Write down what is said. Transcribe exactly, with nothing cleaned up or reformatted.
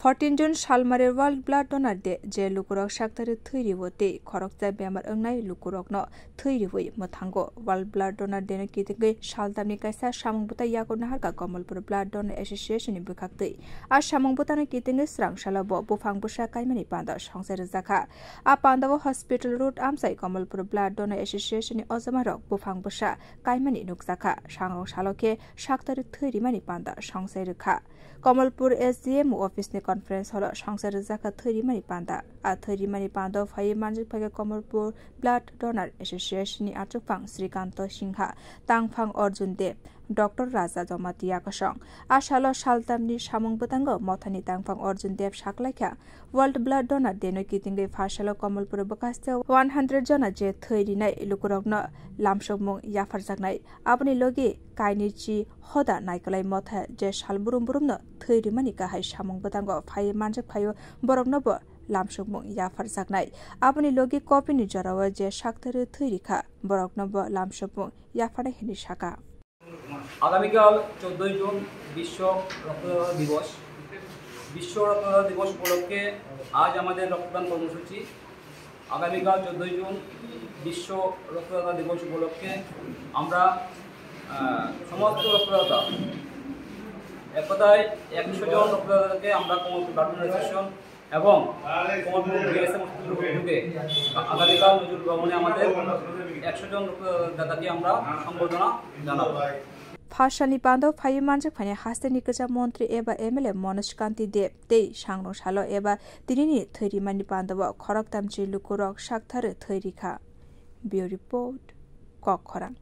Fourteen June salmari World Blood Donor Day, je lukurok sakthari thwi riwo tei khoroksa bemar wngnai lukurokno thwi riwi mwthango. World Blood Donor Day no kitingwi saltamni kaisa samung bwtai yago naharkha Kamalpur Blood Donor Association ni bwkhaktwi. A samung bwtano kitingwi swrang salo bo buphang bwsa kaimani panda songsai rwjakha. A pandao Hospital Road amchai Kamalpur Blood Donor Association ni ojomarok buphang bwsa kaimani nukjakha. Sangrong salo khe sakthari thwi rimani panda songsai rwkha. Kamalpur S D M office ni conference hall o songsai rwjakha thwi rimani panda. A thwi rimani panda o phaiwi manjak phaikha Kamalpur Blood Donor Association ni achukphang Srikanto Singha, tangphang Arjun Deb, Doctor Raja Jamatia kosong. A salo saltamni samung bwtango mothani tangphang Arjun Deb saklaikha, World Blood Donor Day no kitingwi pha salo Kamalpur bwkhaste one hundred jona je thwi rinai lukurokno lamsokmung yapharjaknai. Aboni logi kainwi chi hoda naikolai motha je sal burum burumno thwi rimani kahai samung bwtango phaiwi manjak phaio borokno bo lamsokmung yapharjaknai. Aboni logi kopini jorao je sakthari thwi rikha borokno bo lamsokmung yapharnai hinwi saka. আগামীকাল চোদ্দই জুন বিশ্ব রক্তদাতা দিবস। বিশ্ব রক্তদাতা দিবস উপলক্ষে আজ আমাদের রক্তদান কর্মসূচি। আগামীকাল চোদ্দই জুন বিশ্ব রক্তদাতা দিবস উপলক্ষে আমরা, আহ, সমস্ত রক্তদাতা, এক কথায় একশো জন রক্তদাতাকে আমরা কমলপুর ব্লাড ডোনার অ্যাসোসিয়েশন এবং কমলপুর বিএসএম উদ্যোগে আগামীকাল নজরুল ভবনে আমাদের একশো জন রক্তদাতাকে আমরা সম্বর্ধনা জানাবো। Phasalni panda o phaiwi manjak phaini hasteni kwcham montri eba M L A Manoj Kanti Deb tei sangrong salo eba tinini thwi rimani panda o khoroktham chi lukurok sakthari thwi rikha. Bureau Report, Kokkhorang.